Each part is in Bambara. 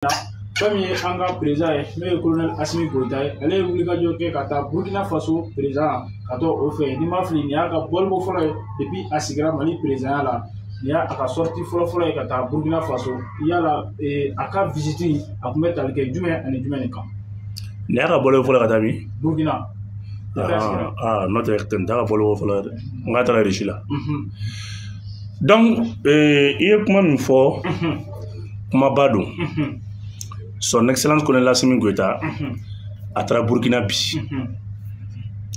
Fɛn min ye an ka président ye, n'o ye colonel Assimi Goïta ye, ale ye wulikajɔ kɛ ka taa Burkina Faso président ka taa o fɛ. N'i ma fili, nin y'a ka bɔliko fɔlɔ ye depuis a sigira Mali président la. Nin y'a a ka sortie fɔlɔ-fɔlɔ ye ka taa Burkina Faso. Yala a ka visite a tun bɛ tali kɛ jumɛn ani jumɛn de kan? Nin y'a ka bɔliko fɔlɔ ka taa min? Burkina. Ah, n'o tɛ nin t'a ka bɔliko fɔlɔ ye dɛ, n k'a taara Russie la. Donc i ye kuma min fɔ, kumaba don. Son Excellence Colonel Assimi Goïta a taara Burkina bi,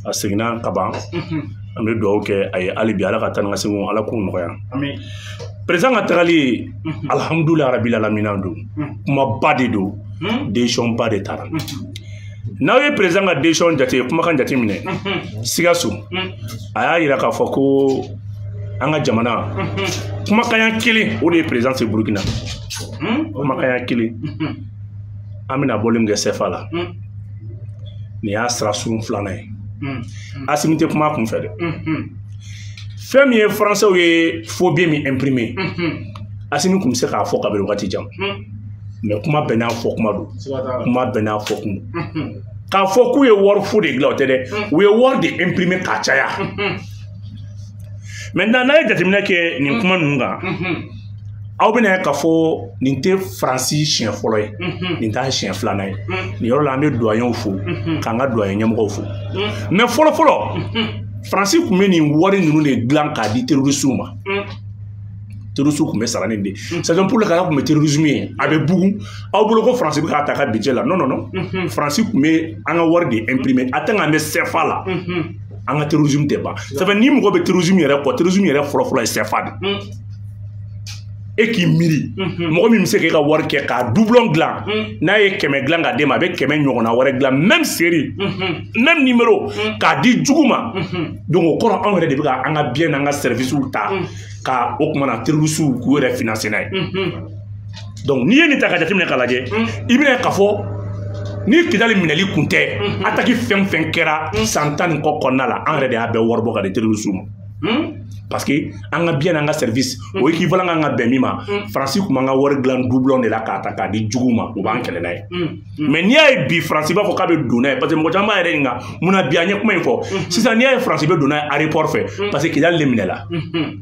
a seginna ka ban. An bɛ dugawu kɛ a ye hali bi, Ala ka taa ni ka segin, Ala k'u nɔgɔya. Président ka tagali, alhamdulilayi rabil alamina don, kumaba de don, décision ba de taara. N'aw ye président ka décision jate, kumakan jate minɛ, Sikaso a y'a yira k'a fɔ ko an ka jamana kumakanya kelen, o de ye président se Burkina. Kumakanya kelen, an bɛna bɔli min kɛ CFA la, nin y'a sira surun filanan ye. Assimi tɛ kuma kun fɛ dɛ. Fɛn min ye, Français ye faux billet min imprimer, Assimi tun bɛ se k'a fɔ kabini wagati jan, mais kuma bɛɛ n'a fɔ kuma don, kuma bɛɛ n'a fɔ kun. K'a fɔ k'u ye wari fu de dilan, o tɛ dɛ, u ye wari de imprimer k'a caya. Maintenant, n'a ye jateminɛ kɛ nin kuma ninnu kan, aw bɛna ye k'a fɔ nin tɛ Faransi siɲɛ fɔlɔ ye, nin t'a siɲɛ filanan ye. Nin yɔrɔ la, an bɛ duwanyɛw fo, k'an ka duwanyɛ ɲɛmɔgɔw fo. Mais fɔlɔ fɔlɔ, Faransi tun bɛ nin wari ninnu de dilan k'a di terroristew ma. Terroristew tun bɛ sara nin de. C'est pour le cas tun bɛ terrorisme ye, a bɛ bugun aw bolo ko Faransi bɛ k'a ta a ka budget la. Non, non, non, Faransi tun bɛ an ka wari de imprimer. A tɛ k'an bɛ CFA la, an ka terrorisme tɛ ban. Ça fait ni mɔgɔ bɛ terrorisme yɛrɛ kɔ, terrorisme yɛrɛ fɔlɔ fɔlɔ ye CFA de. E k'i miiri, mɔgɔ min bɛ se k'e ka wari kɛ k'a doublon dilan, n'a ye 100 dilan k'a d'e ma, a bɛ 100 ɲɔgɔnna wɛrɛ dilan, même série, même numéro, k'a di jugu ma. Donc o kɔrɔ, anw yɛrɛ de bɛ ka an ka bien n'an ka services ta ka o kuma na terroristes k'u yɛrɛ financer n'a ye. Donc n'i ye nin ta ka jateminɛ k'a lajɛ, i bɛna ye k'a fɔ ni Kidali minɛli kun tɛ, attaque fɛn fɛn kɛra san 10 ni kɔ kɔnɔna la, an yɛrɛ de y'a bɛɛ wari bɔ ka di terroristes ma, parce que an ka bien n'an ka service, o équivalent kan ka bɛn min ma, Faransi tun b'an ka wari dilan doublon de la k'a ta k'a di juguw ma, u b'an kɛlɛ n'a ye. Mais n'i y'a ye bi, Faransi b'a fɔ k'a bɛ don n'a ye, parce que mɔgɔ caman b'a yɛrɛ ɲininka munna bi an ye kuma in fɔ sisan. N'i y'a ye Faransi bɛ don n'a ye aéroport fɛ, parce que Kidali de minɛ la.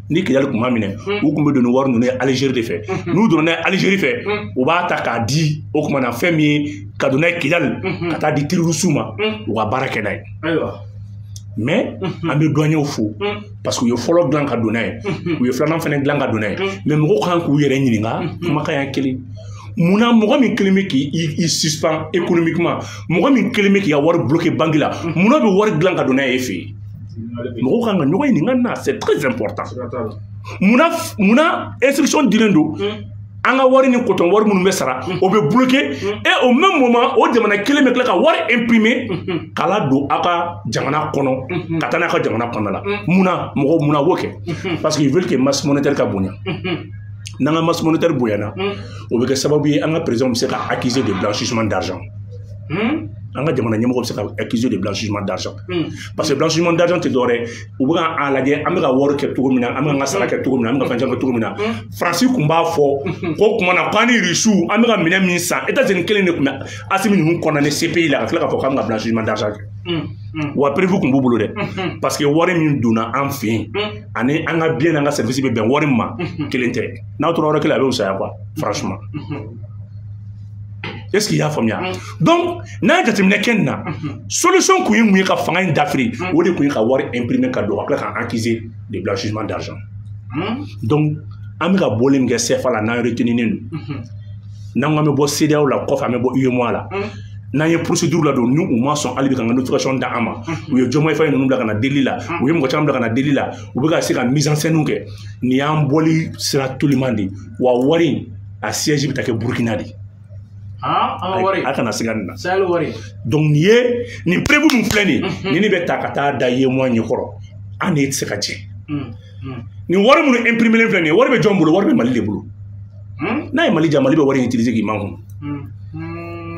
Ni Kidali tun ma minɛ, u tun bɛ don ni wari ninnu ye Algérie de fɛ. N'u donna n'a ye Algérie fɛ, u b'a ta k'a di o tuma na, fɛn min ye ka don n'a ye Kidali, ka taa di terroristes ma, u ka baara kɛ n'a ye. Mais an bɛ douaniers fo, parce que u ye fɔlɔ dilan ka don n'a ye, u ye filanan fana dilan ka don n'a ye. Mais mɔgɔw kan k'u yɛrɛ ɲininka kumakan ya kelen: munna mɔgɔ min kelen bɛ k'i suspend économiquement, mɔgɔ min kelen bɛ k'i ka wari bloqué banque la, munna bɛ wari dilan ka don n'a ye e fɛ yen? Mɔgɔw kan ka ɲɔgɔn ɲininka na, c'est très important. Munna instruction dilen don, an ka wari ni coton wari minnu bɛ sara, o bɛ bloqué, et au même moment, o jamana kelen bɛ tila ka wari imprimer k'a la don aw ka jamana kɔnɔ, ka taa n'a ka jamana kɔnɔna la? Munna mɔgɔ, munna b'o kɛ? Parce que ils veulent que masse monétaire ka bonya. N'an ka masse monétaire bonyana, o bɛ kɛ sababu ye an ka président bɛ se ka accuser de blanchissement d'argent, an ka jamana ɲɛmɔgɔ bɛ se ka accuser de blanchissement d'argent, parce que blanchissement d'argent tɛ dɔwɛrɛ ye, u bɛ ka a lajɛ an bɛ ka wari kɛ cogo min na, an bɛ ka an ka sara kɛ cogo min na, an bɛ ka fɛn caman kɛ cogo min na. Faransi tun b'a fɔ ko tuma na k'an ni Rusiw, an bɛ ka minɛn min san, États-Unis kelen de tun bɛ Assimi ninnu condamné CPI la, ka tila k'a fɔ k'an bɛ ka blanchissement d'argent kɛ. Wa preuve tun b'u bolo dɛ, parce que wari min donna an fɛ yen ani an ka bien n'an ka service bɛ bɛn wari min ma, kelen tɛ. N'aw tora yɔrɔ kelen, a bɛ fisaya quoi, franchement. Est-ce qu'il y'a faamuya? Donc n'a ye jateminɛ kɛ nin na, solution kun ye mun ye ka fanga in dafiri? O de kun ye ka wari imprimer ka don, ka tila k'an accuser de blanchissement d'argent. Donc an bɛ ka bɔli min kɛ CFA la, n'an retenir don, n'an ko an bɛ bɔ CEDEAO la kɔfɛ, an bɛ bɔ UEMOA la, n'an ye procédure la don, ni u ma sɔn hali bi ka n ka notification da an ma, u ye Diomaye Faye ninnu bila ka na deli la, u ye mɔgɔ caman bila ka na deli la, u bɛ ka se ka mise en scène kɛ. Nin y'an bɔli sira toliman de ye. Wa wari in, a siège bɛ taa kɛ Burukina de. Wari a kana siga nin na. Sahel wari. Donc nin ye nin preuve min filɛ nin ye, nin de bɛ ta ka taa da UEMOA ɲɛkɔrɔ. An de tɛ se ka jɛ nin wari minnu imprimer filɛ nin ye. Wari bɛ jɔn bolo? Wari bɛ Mali de bolo. N'a ye Mali ja, Mali bɛ wari in utiliser k'i makun.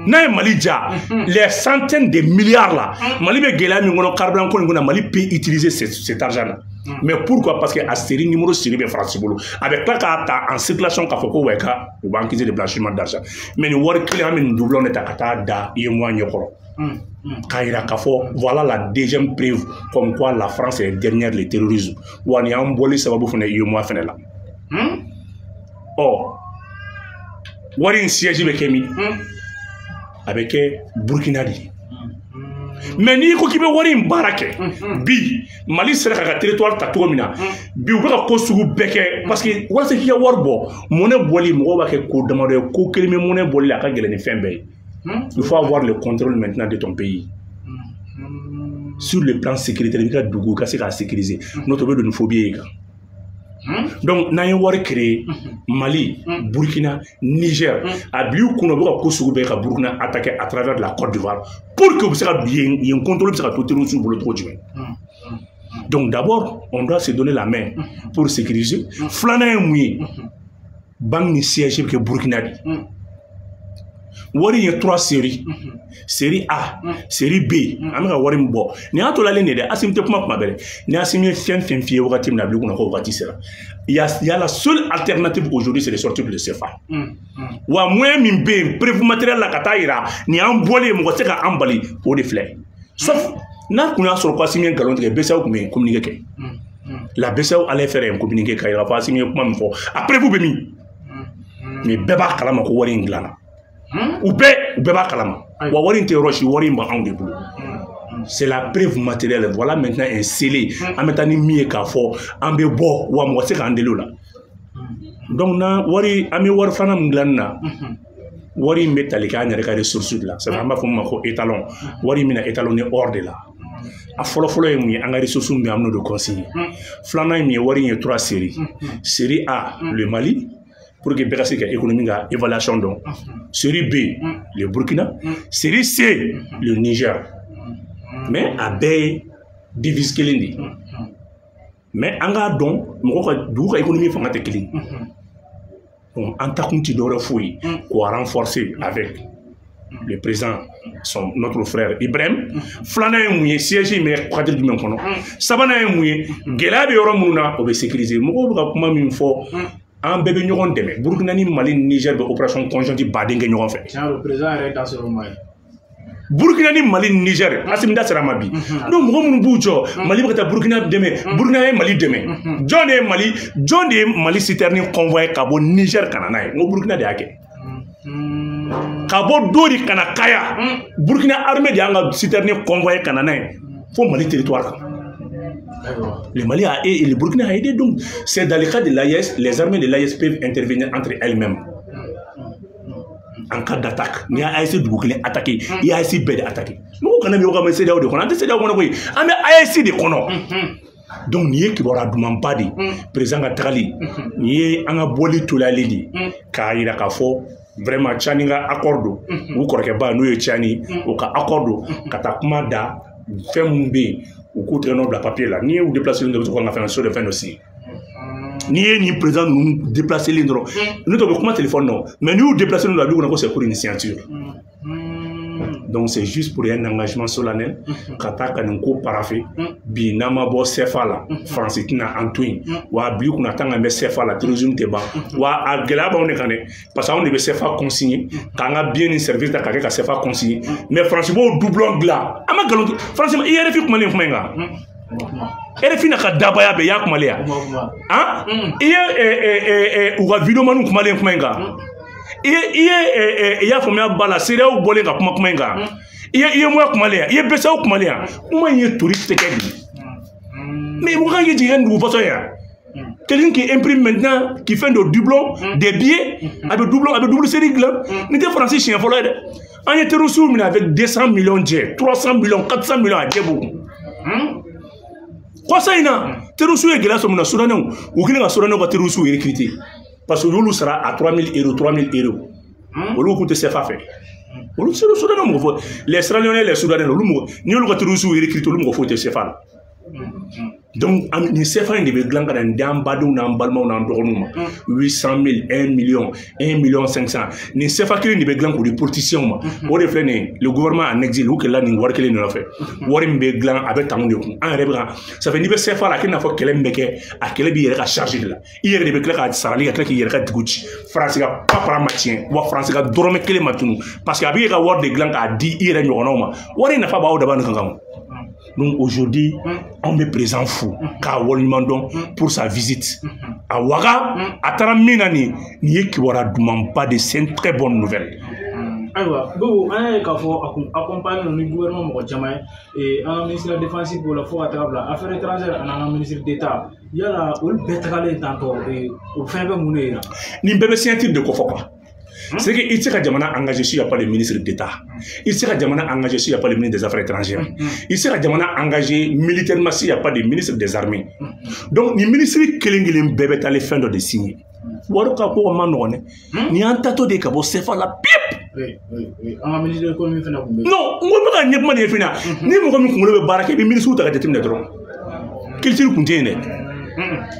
N'a ye Mali ja, les centaines de milliards là, Mali bɛ gɛlɛya min kɔnɔ carburant ko nin kunna, Mali peut utiliser cet argent là. Mais pourquoi? Parce que a série numéro série bɛ France bolo, a bɛ tila k'a ta en circulation k'a fɔ ko wa ka u b'an accuser de blanchiment d'argent. Mais nin wari kelen, an bɛ nin doublon de ta ka taa da UEMOA ɲɛkɔrɔ k'a yira k'a fɔ voilà la deuxième preuve comme quoi la France est derrière le terrorisme. Wa nin y'an bɔli sababu fana UEMOA fana la. Ɔ, wari in siège bɛ kɛ min? A bɛ kɛ Burkina de ye. Mais n'i ko k'i bɛ wari in baara kɛ bi, Mali sera k'a ka territoire ta cogo min na bi, u bɛ ka ko sugu bɛɛ kɛ, parce que walasa k'i ka wari bɔ, monnaie bɔli, mɔgɔw b'a kɛ ko damadɔ ye. Ko kelen bɛ monnaie bɔli la, a ka gɛlɛn ni fɛn bɛɛ ye. Il faut avoir le contrôle maintenant de ton pays sur le plan sécuritaire. I bɛ ka dugu ka se k'a sécuriser, n'o tɛ o bɛ don ni phobie ye kan. Donc n'an ye wari créer, Mali, Burkina, Niger, a bil'i kunna, u bɛ ka ko sugu bɛɛ ka Burkina attaquer à travers la Côte d'Ivoire pour que u bɛ se ka yen contrôle bɛ se ka to terroristes bolo cogo jumɛn. Donc d'abord, on doit se donner la main pour sécuriser. Filanan ye mun ye? Banque ni siège bɛ kɛ Burkina de. Wari ye trois séries: série A, série B. An bɛ ka wari min bɔ nin y'a tolalen de dɛ. Asimi tɛ kuma bɛɛ dɛ. Ni Asimi ye fɛn fɛn f'i ye wagati min na, a bil'i kunna ko wagati sera. Il y a la seule alternative aujourd'hui, c'est de sortir le CFA. Wa moyen min bɛ yen, preuve matériel la ka taa yira nin y'an bɔlen ye, mɔgɔ tɛ se ka an bali, o de filɛ. Sauf n'a kun y'a sɔrɔ ko Asimi ye nkalon tigɛ, BCEAO tun bɛ communiqué kɛ. La BCEAO allait faire un communiqué k'a yira ko Asimi ye kuma min fɔ, a preuve bɛ min? Mais bɛɛ b'a kalama ko wari in dilanna. U bɛɛ b'a kalama. Wa wari in tɛ yɔrɔ si, wari in b'anw de bolo. C'est la preuve matérielle. Voilà maintenant un scellé. An bɛ taa ni min ye k'a fɔ an bɛ bɔ, wa mɔgɔ tɛ se k'an deli o la. Donc na wari, an bɛ wari filanan min dilanni na, wari in bɛ tali kɛ an yɛrɛ ka ressource de la. C'est an b'a fɔ min ma ko étalon. Wari in bɛna étalonner or de la. A fɔlɔ-fɔlɔ ye mun ye? An ka ressource min bɛ yen, an bɛn'o de consigner. Filanan ye mun ye? Wari in ye trois séries: série A, le Mali, pour que bɛɛ ka se ka économie ka évaluation dɔn; série B, le Burkina; série C, le Niger. Mais a bɛɛ ye devise kelen de ye. Mais an k'a dɔn, mɔgɔ ka dugu ka économie fanga tɛ kelen ye. Donc an ta kun ti dɔwɛrɛ foyi ye k'o renforcer avec le président, son, notre frère Ibrahim. Filanan ye mun ye? Siège in bɛ cadre jumɛn kɔnɔ? Sabanan ye mun ye? Gɛlɛya bɛ yɔrɔ minnu na, o bɛ sécuriser. Mɔgɔw bɛ ka kuma min fɔ, an bɛɛ bɛ ɲɔgɔn dɛmɛ. Burukina ni Mali ni Niger bɛ opération conjointe baden kɛ ɲɔgɔn fɛ. Tiɲɛ don, président yɛrɛ da sera o ma ye. Burukina ni Mali ni Niger, Asimi da sera a ma bi. Donc mɔgɔ minnu b'u jɔ, Mali bɛ ka taa Burukina dɛmɛ, Burukina ye Mali dɛmɛ. Jɔn de ye Mali citerne convoyé ka bɔ Niger ka na n'a ye? N ko Burukina de y'a kɛ. Ka bɔ Dori ka na Kaya, Burukina armée de y'an ka citerne convoyé ka na n'a ye fo Mali territoire kan. Le Mali a et le Burkina a aidé. Donc c'est dans le cas de l'AES, les armées de l'AES peuvent intervenir entre elles-mêmes en cas d'attaque. N'i y'a AES dugu kelen attaqué, i y'a AES bɛɛ de attaqué. Mɔgɔw kana miiri ko an bɛ CEDEAO de kɔnɔ. An tɛ CEDEAO kɔnɔ koyi, an bɛ AES de kɔnɔ. Donc nin ye kibaruya dumanba de ye. Président ka tagali nin ye an ka bɔli toliyalen de ye, k'a yira k'a fɔ vraiment Tiani ka accord don. U kɔrɔkɛba n'o ye Tiani, o ka accord don ka taa kuma da fɛn mun bɛ yen, u k'u tɛgɛ nɔ bila papier la. N'i y'u déplacé dɔrɔn, u bɛ se ka fɛn so de fɛn dɔ signer. N'i ye nin président ninnu déplacé dɔrɔn, n'o tɛ u bɛ kuma téléphone nɔ, mais n'i y'u déplacé dɔrɔn, a b'i kunna ko c'est pour une signature. Donc c'est juste pour un engagement solennel ka taa ka nin ko parapher. Bi n'an ma bɔ CFA la, Faransi tɛna an to yen. Wa a bil'i kunna, tant qu'an bɛ CFA la, terrorisme tɛ ban. Wa a gɛlɛya b'anw de kan dɛ, parce que anw de bɛ CFA consigner, k'an ka bien ni service ta k'a kɛ ka CFA consigner. Mais Faransi b'o doublon dilan. An ma nkalon, Faransi ma RFI kumalen kuma in kan. RFI n'a ka dabaya bɛɛ i y'a kumalen yan han, i ye u ka videomaniw kumalen kuma in kan, i ye i y'a faamuya ba la, CEDEAO bɔlen ka kuma in kan, i ye moya kumalen yan, i ye BCEAO kumalen yan. Kuma in ye tori tɛgɛ de ye. Mais mɔgɔ kan k'i jigin kɛ nin dugu fasɔn ye yan. Quelqu'un qui imprime maintenant, qui fait des doublons, des billets, a bɛ doublon, a bɛ double série dilan. Nin tɛ Faransi siɲɛ fɔlɔ ye dɛ. An ye terroristes minɛ avec 200 millions jɛ, 300 millions, 400 millions, a jɛ b'u kun. Kɔsa in na, terroristes ye gɛlɛya sɔrɔ mun na? Soudanais, u kɛlen ka Soudanais ka terroristes recruter, parce que u y'olu sara à 3000 euros, 3000 euros. Olu k'u tɛ CFA fɛ. Olu Soudanais mɔgɔ fɔ, les Sierra Leone, les Soudanais, olu mɔgɔ, n'i y'olu ka terroristes recruter, olu mɔgɔ foyi tɛ CFA la. Donc nin CFA in de bɛ dilan ka na nin di an badenw n'an balimaw n'an dɔgɔninw ma. 800 000, 1 million, 1 million 500. Nin CFA kelen de bɛ dilan k'o di politiciens ma. O de filɛ nin ye, le gouvernement en exil, u kɛlɛla nin wari kelen de nɔfɛ. Wari min bɛ dilan, a bɛ ta anw de kun. An yɛrɛ bɛ ka, ça fait n'i bɛ CFA la, a kɛ i n'a fɔ kɛlɛ min bɛ kɛ, a kɛlɛ b'i yɛrɛ ka charge de la. I yɛrɛ de bɛ tila ka sarali ka tila k'i yɛrɛ ka dugu ci. Faransi ka papara ma tiɲɛ, wa Faransi ka dɔrɔmɛ kelen ma tunu. Parce que a b'i ka wari de dilan k'a di i yɛrɛ ɲɔgɔnnaw ma. Wari nafa b'aw daba ni kan kan. Donc aujourd'hui, on bɛ président fo k'a waleɲuman dɔn pour sa visite à Ouaga. A taara min na, nin ye kibaruya dumanba de, c'est une très bonne nouvelle. Ayiwa Bobo, an y'a ye k'a fɔ a kun accompagné ni gouvernement mɔgɔ caman ye, an ka ministre de la défense b'o la fo ka taga bila affaires étrangères ani an ka ministre d'État. Yala olu bɛɛ tagalen tantɔ, o fɛn bɛ mun de yira? Nin bɛɛ bɛ signature de kɔfɛ quoi. C'est que i tɛ se ka jamana engagé s'il n'y a pas le ministre d'État. I tɛ se ka jamana engagé s'il n'y a pas le ministre des Affaires étrangères. I tɛ se ka jamana engagé militairement s'il n'y a pas de ministre des Armées. Donc nin ministre kelen kelen bɛɛ bɛ taa fɛn dɔ de signer. Wari ka ko ma nɔgɔn dɛ. Nin y'an tatɔ de ye ka bɔ CFA la pip. Oui, oui, oui. An ka ministre de l'économie fana tun bɛ yen. Non, n ko n bɛ ka ɲɛ kuma de ɲɛf'i ɲɛna. Ni mɔgɔ min kunkolo bɛ baara kɛ, i bɛ ministre ta ka jateminɛ dɔrɔn. Culture kun tɛ yen dɛ.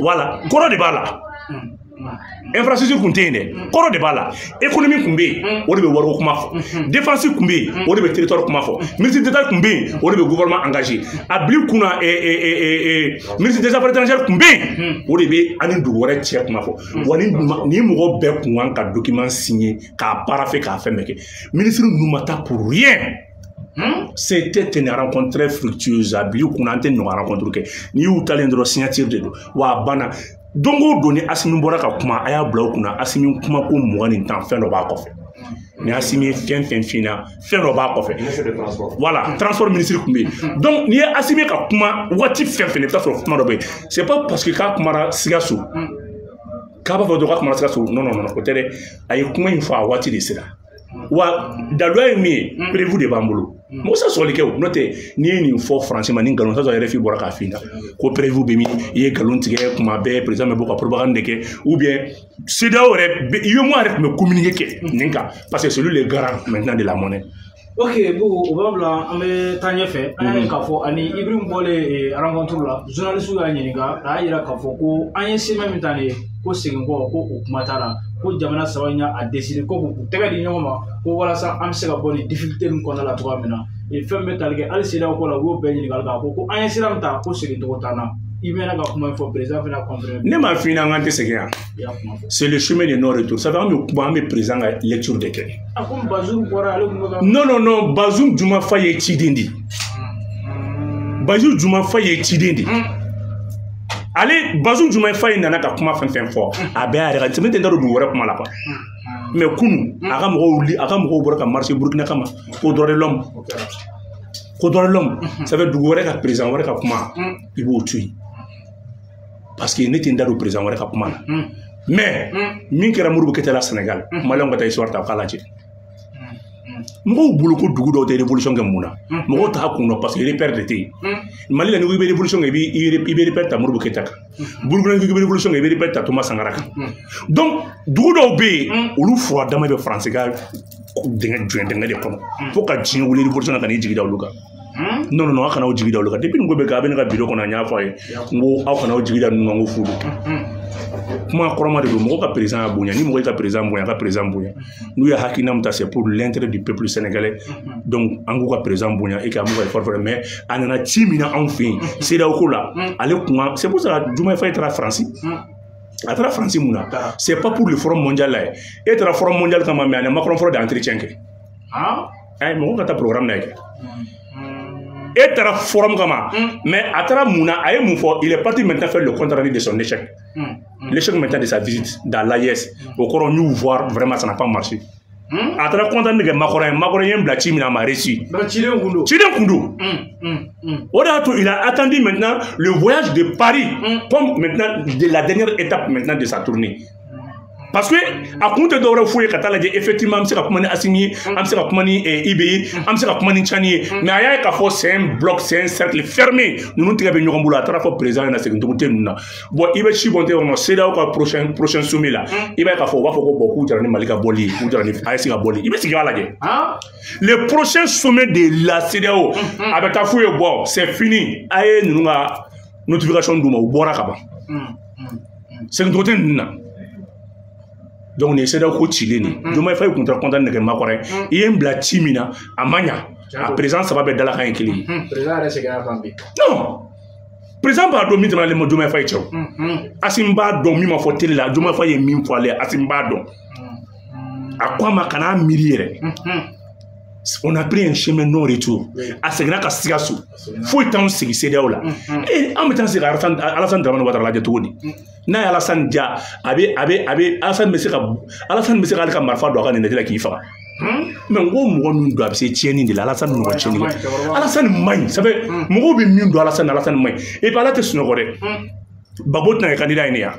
Voilà, kɔrɔ de b'a la. Infrastructure kun tɛ yen dɛ, kɔrɔ de b'a la. Économie kun bɛ yen, o de bɛ wariko kuma fɔ. Défense kun bɛ yen, o de bɛ territoire kuma fɔ. Ministre d'État kun bɛ yen, o de bɛ gouvernement engagé. A bil'i kunna, ministre des Affaires étrangères kun bɛ yen, o de bɛ an ni dugu wɛrɛ cɛ kuma fɔ. Wa ni mɔgɔ bɛɛ kun kan ka document signer k'a parapher k'a fɛn bɛɛ kɛ. Ministre ninnu ma taa pour rien. C'était une rencontre très fructueuse. A bil'i kunna, an tɛ ɲɔgɔn rencontre kɛ. N'i y'u talen dɔrɔn, signature de don wa a banna. Don o don ni Asimi bɔra ka kuma, a y'a bila o kunna, Asimi kuma ko 20 ni 10, fɛn dɔ b'a kɔfɛ. Ni Asimi ye fɛn fɛn f'i ɲɛna, fɛn dɔ b'a kɔfɛ. Voilà, transport ministre tun bɛ yen. Donc n'i ye Asimi ka kuma waati fɛn fɛn, i bɛ taa sɔrɔ kuma dɔ bɛ yen. C'est pas parce que k'a kumara Sikaso k'a b'a fɔ dɔrɔn k'a kumara Sikaso. Non, non, non, o tɛ dɛ. A ye kuma in fɔ, a waati de sera. Wa daluya ye min ye, prévu de b'an bolo. Mɔgɔ se sɔgɔli kɛ o, n'o tɛ n'i ye nin fɔ Faransi ma ni nkalon sɔsɔ RFI bɔra k'a f'i ɲɛna ko prévu bɛ min, i ye nkalon tigɛ kuma bɛɛ, président bɛ bɔ ka propagande de kɛ, ou bien CEDEAO yɛrɛ, UEMOA yɛrɛ tun bɛ communiqué kɛ nin kan, parce que c'est lui le garant maintenant de la monnaie. Ok Bobo, o b'a bila an bɛ taa ɲɛfɛ. An y'a ye k'a fɔ ani Ibrahim bɔlen rencontre la, journaliste y'a ɲininka, a y'a yira k'a fɔ ko an ye sɛbɛn min ta nin ye, ko segin kɔ ko o kuma t'a la, ko jamana saba in y'a décidé ko k'u tɛgɛ di ɲɔgɔn ma ko walasa an bɛ se ka bɔ nin difficulté nin kɔnɔna la cogoya min na. Fɛn bɛ tali kɛ hali CEDEAO ko la, u y'o bɛɛ ɲininkali kɛ, a ko ko an ye sira min ta ko segin cogo t'an na. I mɛnna ka kuma in fɔ, président fana confirmé. Ne m'a f'i ɲɛna, an tɛ segin yan. C'est le chemin de non-retour. Ça fait an bɛ kuma, an bɛ président ka lecture de kɛ. A ko Bazoum bɔra, ale tun bɛ ka. Non, non, non, Bazoum Diomaye ye ciden de. Bazoum Diomaye ye ciden de. Ale Bazoum Diomaye nana ka kuma fɛn fɛn fɔ, a bɛɛ y'a yɛrɛ ka, ne tɛ n da don dugu wɛrɛ kuma la quoi. Mais kunun a ka mɔgɔw wuli, a ka mɔgɔw bɔra ka marcher Burkina kama ko droit de l'homme. Ko droit de l'homme. Ça fait dugu wɛrɛ ka président wɛrɛ ka kuma, i b'o to yen. Parce que ne tɛ n da don président wɛrɛ ka kuma na. Mais min kɛra Modibo Keyita la Sénégal, Maliyɛnw ka taa histoire ta k'a lajɛ. Mɔgɔw bolo ko dugu dɔw tɛ révolution kɛ mun na? Mɔgɔw t'a kun dɔn parce que repère de tɛ yen. Mali la, n'i ko i bɛ révolution kɛ, i bɛ repère ta Modibo Keyita kan. Burukina, n'i ko i bɛ révolution kɛ, i bɛ repère ta Thomas Sankara kan. Donc dugu dɔw bɛ yen, olu fura dama bɛ Faransi ka dingɛ jɔn dingɛ de kɔnɔ. Fo ka diɲɛ wuli révolution na ka n'i jigi da olu kan. Non, non, non, aw kana aw jigi da olu kan. Depuis nin ko bɛ kɛ, a bɛ ne ka bureau kɔnɔ, a y'a fɔ a ye. N ko aw kana aw jigi da ninnu kan, n ko fu don. Kuma kɔrɔma de don, mɔgɔ ka président y'a bonya, ni mɔgɔ y'i ka président bonya, a ka président bonya. N'u ye hakilina min ta, c'est pour l'intérêt du peuple sénégalais. Donc an k'u ka président bonya et qu'an b'u ka effort faire. Mais a nana ci min na anw fɛ yen, CEDEAO ko la, ale kun, c'est pour ça Diomaye Faye taara Faransi. A taara Faransi mun na? C'est pas pour le forum mondial la ye. E taara forum mondial kama, mais ani Macron fɔlɔ de entretien kɛ. Ayi, mɔgɔ ka taa programme na kɛ. E taara forum kama, mais a taara mun na? A ye mun fɔ? Il est parti maintenant faire le compte rendu de son échec. L'échec maintenant de sa visite dans l'AES. Au kɔrɔ n y'u voir, vraiment ça n'a pas marché. A taara compte rendu kɛ Macron ye, Macron ye n bila ci min na, a ma réussi. Ciden kun don. Ciden kun don. O de y'a to il a attendu maintenant le voyage de Paris comme maintenant de la dernière étape maintenant de sa tournée. Parce que a kun tɛ dɔwɛrɛ foyi ye ka taa lajɛ effectivement an bɛ se ka kuma ni Assimi ye, an bɛ se ka kuma ni IB ye, an bɛ se ka kuma ni Tchani ye, mais a y'a ye k'a fɔ c'est un bloc, c'est un cercle fermé, ninnu tigɛ bɛ ɲɔgɔn bolo. A taara fɔ président ɲɛna segin cogo tɛ ninnu na. Bon, i bɛ si bɔn tɛ kɔnɔ CEDEAO ka prochain sommet la, i b'a ye k'a fɔ u b'a fɔ ko bon k'u jara ni Mali ka bɔli ye, k'u jara ni AES ka bɔli. I bɛ sigi a lajɛ. Le prochain sommet de la CEDEAO a bɛ taa f'u ye bon c'est fini, a ye ninnu ka notification d'u ma, u bɔra ka ban. Segin cogo tɛ ninnu na. Donc nin ye CEDEAO ko cilen de ye. Diomaye Faye kun taara content nɛgɛ makɔrɔ ye. I ye n bila ci min na, a ma ɲa. A président saba bɛɛ dalakan ye kelen ye. Président yɛrɛ seginna kan bi. Non, président b'a dɔn min tɛmɛna ale ma Diomaye Faye cɛ o. Assimi b'a dɔn min ma fɔ télé la, Diomaye Faye ye min fɔ ale ye, Assimi b'a dɔn. A ko a ma kana miiri yɛrɛ. On a pris un chemin non retour. A seginna ka Sikaso. Foyi t'anw sigi CEDEAO la. An bɛ taa sigi Alassane Dramane Ouattara lajɛ cogo di? N'a ye Alassane ja, a bɛ a bɛ a bɛ Alassane bɛ se ka Alassane bɛ se k'ale ka marifa don a ka nɛnɛji la k'i faga. Mais n ko mɔgɔ min don a bɛ se tiɲɛni de la, Alassane mɔgɔ tiɲɛni kɛ. Alassane man ɲi, ça fait mɔgɔw bɛ min don Alassane, Alassane man ɲi. Et puis ala tɛ sunɔgɔ dɛ. Gbagbo tɛna kɛ candidat ye ne ya.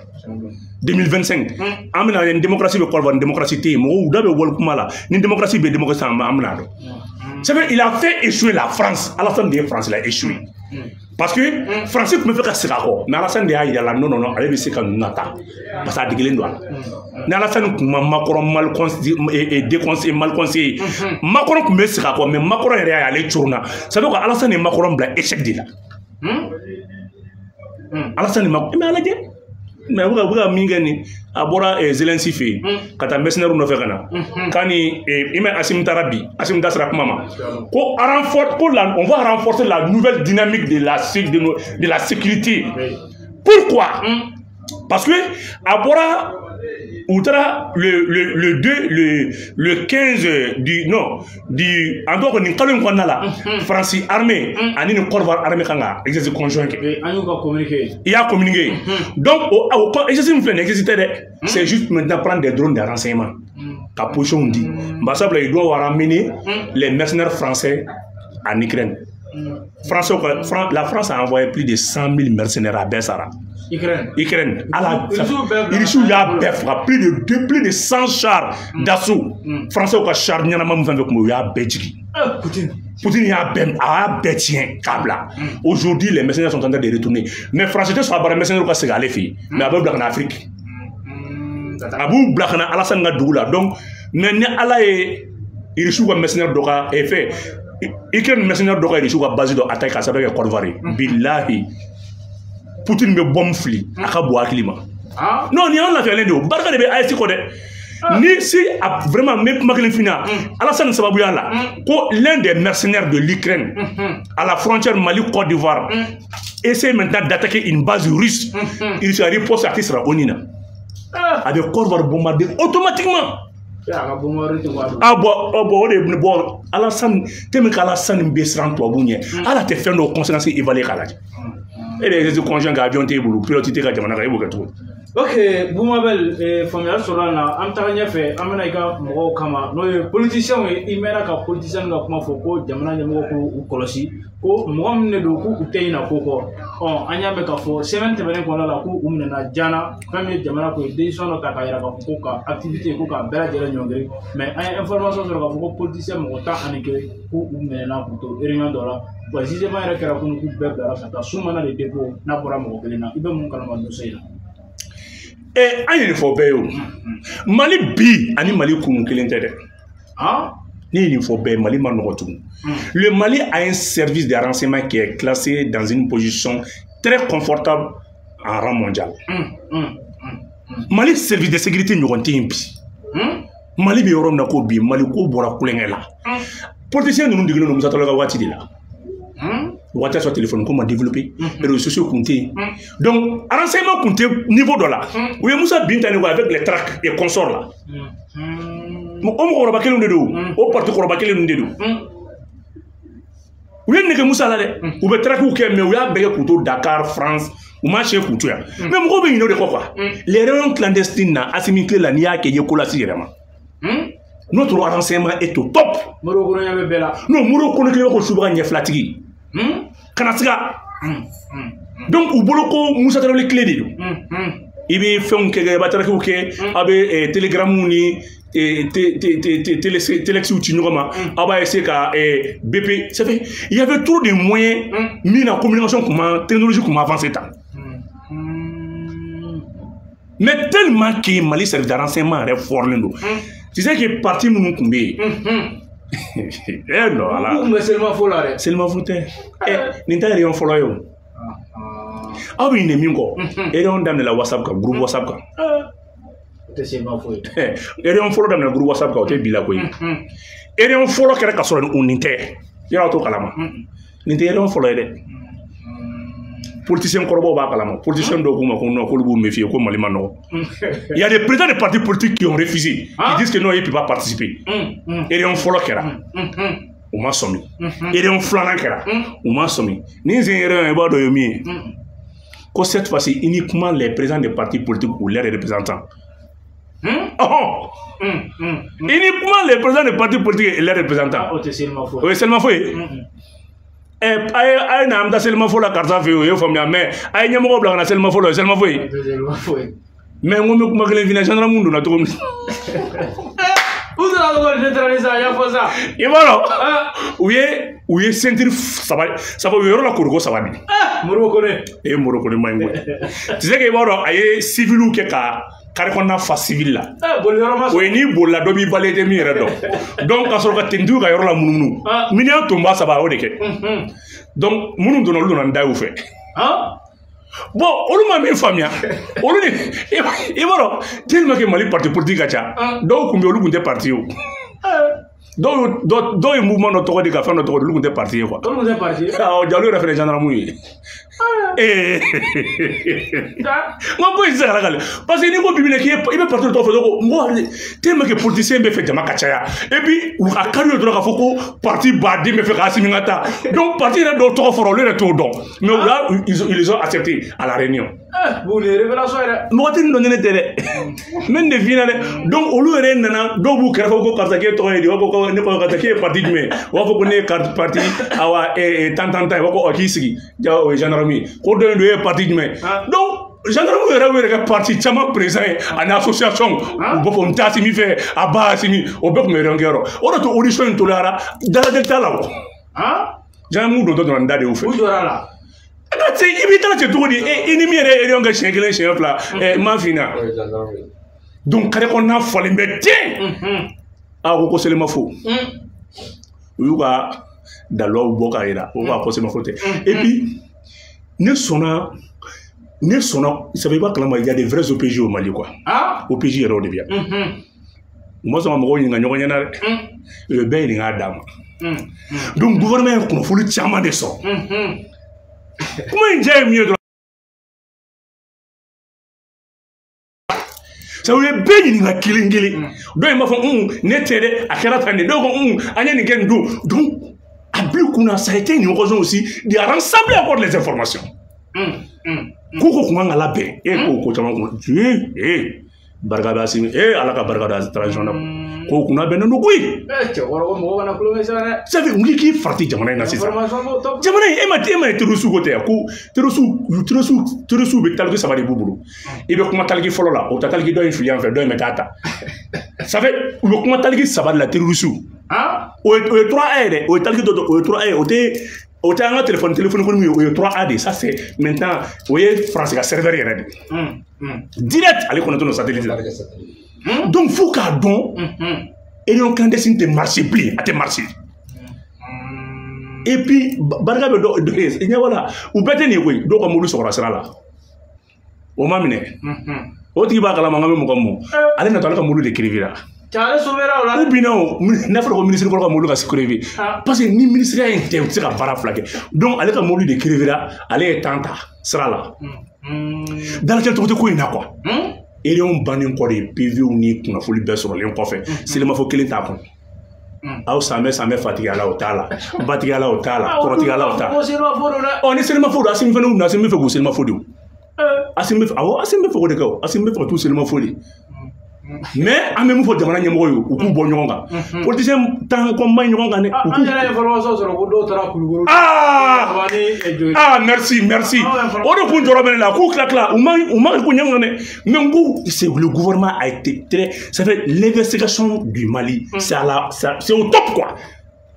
2025 an bɛna ni démocratie bɛ Côte d'Ivoire, ni démocratie tɛ yen, mɔgɔw da bɛ wali kuma la, ni démocratie bɛ démocratie an bɛna dɔn. C'est vrai, il a fait échouer la France. Alassane de ye France la échoué. Parce que France tun bɛ fɛ ka segin a kɔ, mais Alassane de y'a yira la non non non, ale bɛ se ka ninnu nata parce que a degelen don a la. Ni Alassane tun ma Macron mal déconseillé, mal conseillé, Macron tun bɛ segin a kɔ, mais Macron yɛrɛ y'a ye ale coronna. Ça veut dire que Alassane ye Macron bila échec de la. Alassane ma mais a lajɛ. Mais u bɛ ka min kɛ nin, a bɔra Zelensky fɛ yen ka taa mercenaires nɔfɛ ka na k'a ni i ma Assimi taara bi, Assimi da sera kuma ma ko renforce ko la, on va renforcer la nouvelle dynamique de la sécurité. Pourquoi? Parce que a bɔra u taara le 2 le 15 du non du en tout cas nin kalo in kɔnɔna la, France armée ani ni Côte d'Ivoire armée kan ka exercice conjoint kɛ. An y'u ka communiqué. I y'a communiqué. Donc o exercice min filɛ nin exercice tɛ dɛ, c'est juste maintenant prendre des drones de renseignement ka position di. Bari sabula ils doivent ramener les mercenaires français en Ukraine. Français la France a envoyé plus de 100 000 mercenaires à bɛɛ sara. Ukraine. Ukraine. Ala Irisiw y'a bɛɛ faga, plus de 100 chars d'assaut. Français ka char ɲɛnama min fɛn fɛn kun bɛ yen, u y'a bɛɛ jigin. Poutine. Poutine y'a bɛɛ a y'a bɛɛ tiɲɛ k'a bila. Aujourd'hui les mercenaires sont en train de retourner. Mais français tɛ sɔn a bara mercenaires ka segin ale fɛ yen. Mais a bɛ bila ka na Afrique. A b'u bila ka na Alassane ka dugu la. Donc mais ni Ala ye Irisiw ka mercenaires dɔ ka fɛ Ukraine mercenaires dɔ ka Irisiw ka base dɔ attaquer k'a sababu kɛ Côte d'Ivoire ye. Bilahi. Poutine bɛ bombe fili a ka bon hakili ma. Non, nin y'an lafiyalen de ye o barika de bɛ AES kɔ dɛ. Ni si a vraiment n bɛ kuma kelen f'i ɲɛna Alassane sababuya la ko l'un des mercenaires de l'Ukraine à la frontière Mali-Côte d'Ivoire essaie maintenant d'attaquer une base russe, il sera riposte a tɛ sara ONU na. A bɛ Côte d'Ivoire bombarder automatiquement. Ah bon, bon o de ye bon Alassane tellement que Alassane bɛ siran tubabuw ɲɛ, ala tɛ fɛn dɔw conséquences évaluer k'a lajɛ. E bɛ exercice conjoint kɛ, avion t'e bolo, pilote t'e ka jamana kan, e b'o kɛ cogo di? Ok, Boumabel, faamuyali sɔrɔla la, an bɛ taga ɲɛfɛ, an bɛna i ka mɔgɔw kama n'o ye politiciens ye. I mɛnna ka politiciens ka kuma fɔ ko jamana ɲɛmɔgɔ k'u kɔlɔsi ko mɔgɔ min de don k'u tɛ ɲinɛ ko kɔ. Ɔ an y'a mɛn k'a fɔ semaine tɛmɛnen kɔnɔna la k'u minɛna Diana, fɛn min ye jamana ko ye décision dɔ ta k'a yira k'a fɔ ko ka activité ko k'a bɛɛ lajɛlen ɲɔngiri. Mais an ye information sɔrɔ k'a fɔ ko politicien mɔgɔ 11 k'u minɛna k'u to réunion dɔ la. Wa jugement yɛrɛ kɛra kunun k'u bɛɛ bilara ka taa sous mandat de dépôt n'a bɔra mɔgɔ kelen na. I bɛ mun kalama dossier in na? An ye nin fɔ bɛɛ ye o. Mali bi ani Mali kunun kelen tɛ dɛ. Ne ye nin fɔ bɛɛ ye, Mali ma nɔgɔ tugun. Le Mali a un service de renseignement qui est classé dans une position très confortable en rang mondial. Mali service de sécurité ɲɔgɔn tɛ yen bi. Mali bɛ yɔrɔ min na ko bi, Mali ko bɔra kulonkɛ la. Politicien ninnu degelen don Musa Tarawele ka waati de la. Waati y'a sɔrɔ téléphone ko ma développé, réseaux sociaux kun tɛ yen, donc renseignement kun tɛ niveau dɔ la. U ye Musa Binta ni avec les tracts et consorts là, o mɔgɔkɔrɔba kelenw de don, o parti kɔrɔba kelen de don. U ye nege Musa la dɛ, u bɛ tracts kɛ, mais u y'a bɛɛ kɛ k'u to Dakar, France, u m'a siɲɛ k'u to yan. Mais mɔgɔw bɛ ɲinɛ o de kɔ quoi. Les réunions clandestines na Assimi tile la, n'i y'a kɛ i ye ko lase i yɛrɛ ma. Notre renseignement est au top. Moribo Kɔnɔ bɛ bɛɛ la. Non, Moribo Kɔnɔ kelen ko subaga ɲɛ filatigi. Kana se ka donc u bolo ko Musa Tarawele tile de don. I bɛ fɛnw kɛ, i b'a tarakiw kɛ, aw bɛ telegramw ni téléxiw ci ɲɔgɔn ma, aw b'a essayer ka BP, ça fait il y avait trop de moyens min na communication kun ma, technologie kun ma avancé tan. Mais tellement que Mali service de renseignement yɛrɛ fɔrɔlen don, tu sais que parti minnu kun bɛ yen, eh non ala, u kun bɛ selimafo la dɛ. Selimafo tɛ, nin tɛ réunion fɔlɔ ye o. Aw bɛ ɲinɛ min kɔ, réunion daminɛla WhatsApp kan, groupe WhatsApp kan. O tɛ selimafo ye. Réunion fɔlɔ daminɛ groupe WhatsApp kan, o tɛ bi la koyi. Réunion fɔlɔ kɛra ka sɔrɔ nin tɛ, yɔrɔ t'o kalama. Nin tɛ réunion fɔlɔ ye dɛ. Politicien kɔrɔbaw b'a kalama. Politicien dɔw k'u ma ko non, k'olu b'u méfier, ko Mali ma nɔgɔ. Il y a des présidents de partis politiques qui ont refusé, qui disent que non, ils ne peuvent pas participer. Réunion fɔlɔ kɛra, u ma sɔmi. Réunion filanan kɛra, u ma sɔmi. Ni sen réunion, i b'a dɔn o ye min ye. Ko cette fois-ci, uniquement les présidents des partis politiques ou leurs représentants. Uniquement les présidents des partis politiques et leurs représentants. O tɛ selimafo ye. O ye selimafo ye. A ye na an bɛ taa selimafo la karisa fɛ yen, o ye faamuya, mais a ye ɲɛmɔgɔ bila ka na selimafo la, o ye selimafo ye. Mais n ko n bɛ kuma kelen f'i ɲɛna, gendarme donna cogo min. U donna cogo di neutraliser a ɲɛfɔ sa. I b'a dɔn, u ye ceinture saba saba, u ye yɔrɔ la koroko saba de. Moribo Kone. E Moribo Kone ma ɲi koyi. Tu sais que i b'a dɔn, a ye civiliw kɛ ka carré kɔnɔna fa civil la. O ye n'i bolila dɔ b'i balen, i tɛ min yɛrɛ dɔn. Donc ka sɔrɔ ka tenitigiw ka yɔrɔ la munumunu. Miliyɔn tonba saba, a y'o de kɛ. Donc minnu donna, olu donna ni da y'u fɛ. Bon, olu ma min faamuya, olu ni i b'a dɔn, tellement que Mali parti politique ka ca, dɔw kun bɛ yen, olu kun tɛ parti ye o. Dɔw ye mouvement dɔ tɔgɔ di ka fɛn dɔ tɔgɔ di, olu kun tɛ parti ye quoi. Olu kun tɛ parti ye. Awɔ, Jalo yɛrɛ fɛnɛ ye gendarme ye. N ko ko in tɛ se ka lakale, parce que n'i ko bibi in na k'i bɛ parti dɔ tɔgɔ fɔ dɔrɔn, ko mɔgɔ tellement que politicien bɛ fɛ jama ka caya, et puis a ka d'u ye dɔrɔn k'a fɔ ko parti baden bɛ fɛ k'Assimi ka taa, donc parti yɛrɛ dɔw tɔgɔ fɔra, olu yɛrɛ t'o dɔn, mais u y'a ils les ont accepté à la réunion. Bon, nin ye révélation ye dɛ. Mɔgɔ tɛ nin dɔn ni ne tɛ dɛ. N bɛ nin de f'i ɲɛna dɛ. Donc olu yɛrɛ nana, dɔw b'u kɛrɛfɛ ko karisa k'e tɔgɔ ye di, u b'a fɔ ko ne ko karisa k'e ye parti jumɛn ye, u b'a fɔ ko ne ye parti awa tan tan tan, u b'a fɔ k'i sigi, ja o ye gendarme ye, ko dɔ in don e ye parti jumɛn ye. Donc gendarme yɛrɛ y'u yɛrɛ kɛ parti caman président ye ani association, u b'a fɔ n tɛ Assimi fɛ, a ba Assimi, o bɛɛ tun bɛ réunion kɛyɔrɔ. O de to audition in toliyara, dalajɛ t'a la o. Gendarme dontɔ donna n da de y'u fɛ. U jɔra a la. I b'i ta cɛ cogo di, i ni min yɛrɛ ye réunion kɛ siɲɛ kelen siɲɛ fila, n m'a f'i ɲɛna. Donc carré kɔnɔna falen bɛ ten. A ko selimafo, u y'u ka daliluw bɔ k'a jira, u ko selimafo tɛ. Et puis ne sɔnna, ça veut pas kalama, il y a des vrais OPJ au Mali quoi. OPJ yɛrɛ o de bɛ yan. U ma sɔn ka mɔgɔw ɲininka ɲɔgɔn ɲɛna dɛ. U ye bɛɛ ɲininka a dan ma. Donc gouvernement ye kunnafoni caman de sɔrɔ. Kuma in diya ye min ye dɔrɔn, ça u ye bɛɛ ɲininka kelen kelen. Dɔw in b'a fɔ ne tɛ dɛ, a kɛra tan de. Dɔw ko an ye nin kɛ nin don. Donc a bila u kunna, ça a été une occasion aussi de rassembler encore les informations. Ko ko kun kan ka labɛn, e ko ko caman kun barika bɛ Assimi, Ala ka barika da transition na. Ko kun labɛnnen don koyi. Cɛkɔrɔba, ko mɔgɔ kana kulonkɛ sa dɛ. Ça fait n k'i farati jamana in na sisan. Jamana in, e ma ye terroriste ko tɛ yan, ko terroriste bɛ taliki saba de b'u bolo. I bɛ kuma taliki fɔlɔ la, o bɛ taa taliki dɔ in fili yan fɛ, dɔ in bɛ taa ta. Ça fait u bɛ kuma taliki saba de la terroriste. O ye 3A ye dɛ, o ye taliki dɔ, o ye 3A ye, o tɛ an ka téléphone ko min ye, o ye 3A de ye. Ça c'est maintenant, o ye France ka serveur yɛrɛ de. Direct ale kɔnɔtɔ don satellite la. Donc fo k'a dɔn, réunion clandestine tɛ marché bilen, a tɛ marché. Et puis barika bɛ dɔ ɲɛ b'a la, u bɛɛ tɛ nin ye koyi, dɔw ka mobili sɔgɔra sira la, o ma minɛ. O tigi b'a kalama n ka bɛ mɔgɔ mun, ale natɔ ale ka mobili de kiribira. Ale sauvéra o la. U binna o, n'a fɔra ko ministre kɔrɔ ka mobili ka crever, parce que ni ministère in tɛ, u tɛ se ka baara fila kɛ. Donc ale ka mobili de crevera, ale ye temps ta sira la. Dalajɛ tɔgɔ tɛ ko in na quoi. Réunion bannen kɔ de, PVw ni kunnafoni bɛɛ sɔrɔlen kɔfɛ, selimafo kelen t'a kɔnɔ. Aw sanbɛ fatigiya la o t'a la, batigiya la o t'a la, kɔrɔtigiya la o t'a la. Ɔ ni selimafo don, Assimi fana na, Assimi bɛ fɛ k'u selimafo de o. Assimi bɛ fɛ, awɔ, Assimi bɛ fɛ k'o de kɛ o, Assimi bɛ fɛ ka t'u selimafo de. Mais an bɛ mun fɔ jamana ɲɛmɔgɔ ye, u k'u bɔ ɲɔgɔn kan. Politicien tan ko man ɲɔgɔn kan dɛ. An yɛrɛ ye information sɔrɔ ko dɔw taara Kulukoro. Ah, merci, merci. O de kun jɔrɔ bɛ ne la, k'u tila tila, u ma ko ɲɔgɔn kan dɛ. Mais n ko c'est le gouvernement a été très, ça fait l'investigation du Mali, c'est à la, c'est au top quoi.